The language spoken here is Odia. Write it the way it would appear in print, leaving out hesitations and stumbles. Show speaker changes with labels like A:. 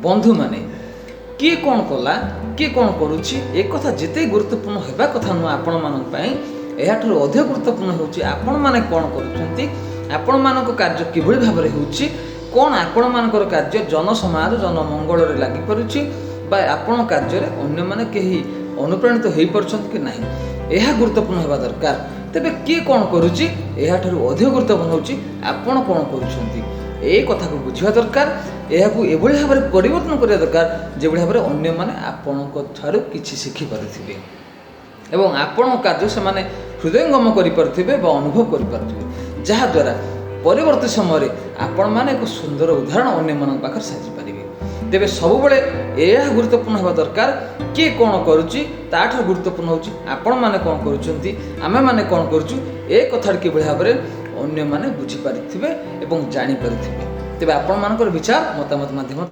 A: ବନ୍ଧୁମାନେ, କିଏ କ'ଣ କଲା, କିଏ କ'ଣ କରୁଛି, ଏକଥା ଯେତେ ଗୁରୁତ୍ୱପୂର୍ଣ୍ଣ ହେବା କଥା ନୁହଁ ଆପଣମାନଙ୍କ ପାଇଁ, ଏହାଠାରୁ ଅଧିକ ଗୁରୁତ୍ୱପୂର୍ଣ୍ଣ ହେଉଛି ଆପଣମାନେ କ'ଣ କରୁଛନ୍ତି, ଆପଣମାନଙ୍କ କାର୍ଯ୍ୟ କିଭଳି ଭାବରେ ହେଉଛି, କ'ଣ ଆପଣମାନଙ୍କର କାର୍ଯ୍ୟ ଜନସମାଜ ଜନମଙ୍ଗଳରେ ଲାଗିପାରୁଛି ବା ଆପଣଙ୍କ କାର୍ଯ୍ୟରେ ଅନ୍ୟମାନେ କେହି ଅନୁପ୍ରାଣିତ ହୋଇପାରୁଛନ୍ତି କି ନାହିଁ, ଏହା ଗୁରୁତ୍ୱପୂର୍ଣ୍ଣ ହେବା ଦରକାର। ତେବେ କିଏ କ'ଣ କରୁଛି ଏହାଠାରୁ ଅଧିକ ଗୁରୁତ୍ୱପୂର୍ଣ୍ଣ ହେଉଛି ଆପଣ କ'ଣ କରୁଛନ୍ତି, ଏ କଥାକୁ ବୁଝିବା ଦରକାର। ଏହାକୁ ଏଭଳି ଭାବରେ ପରିବର୍ତ୍ତନ କରିବା ଦରକାର ଯେଭଳି ଭାବରେ ଅନ୍ୟମାନେ ଆପଣଙ୍କ ଠାରୁ କିଛି ଶିଖିପାରୁଥିବେ ଏବଂ ଆପଣଙ୍କ କାର୍ଯ୍ୟ ସେମାନେ ହୃଦୟଙ୍ଗମ କରିପାରୁଥିବେ ବା ଅନୁଭବ କରିପାରୁଥିବେ, ଯାହାଦ୍ୱାରା ପରବର୍ତ୍ତୀ ସମୟରେ ଆପଣମାନେ ଏକ ସୁନ୍ଦର ଉଦାହରଣ ଅନ୍ୟମାନଙ୍କ ପାଖରେ ସାଜିପାରିବେ। ତେବେ ସବୁବେଳେ ଏହା ଗୁରୁତ୍ୱପୂର୍ଣ୍ଣ ହେବା ଦରକାର, କିଏ କ'ଣ କରୁଛି ତାଠାରୁ ଗୁରୁତ୍ୱପୂର୍ଣ୍ଣ ହେଉଛି ଆପଣମାନେ କ'ଣ କରୁଛନ୍ତି, ଆମେମାନେ କ'ଣ କରୁଛୁ, ଏ କଥାଟି କିଭଳି ଭାବରେ ଅନ୍ୟମାନେ ବୁଝିପାରିଥିବେ ଏବଂ ଜାଣିପାରୁଥିବେ। ତେବେ ଆପଣମାନଙ୍କର ବିଚାର ମତାମତ ମାଧ୍ୟମରେ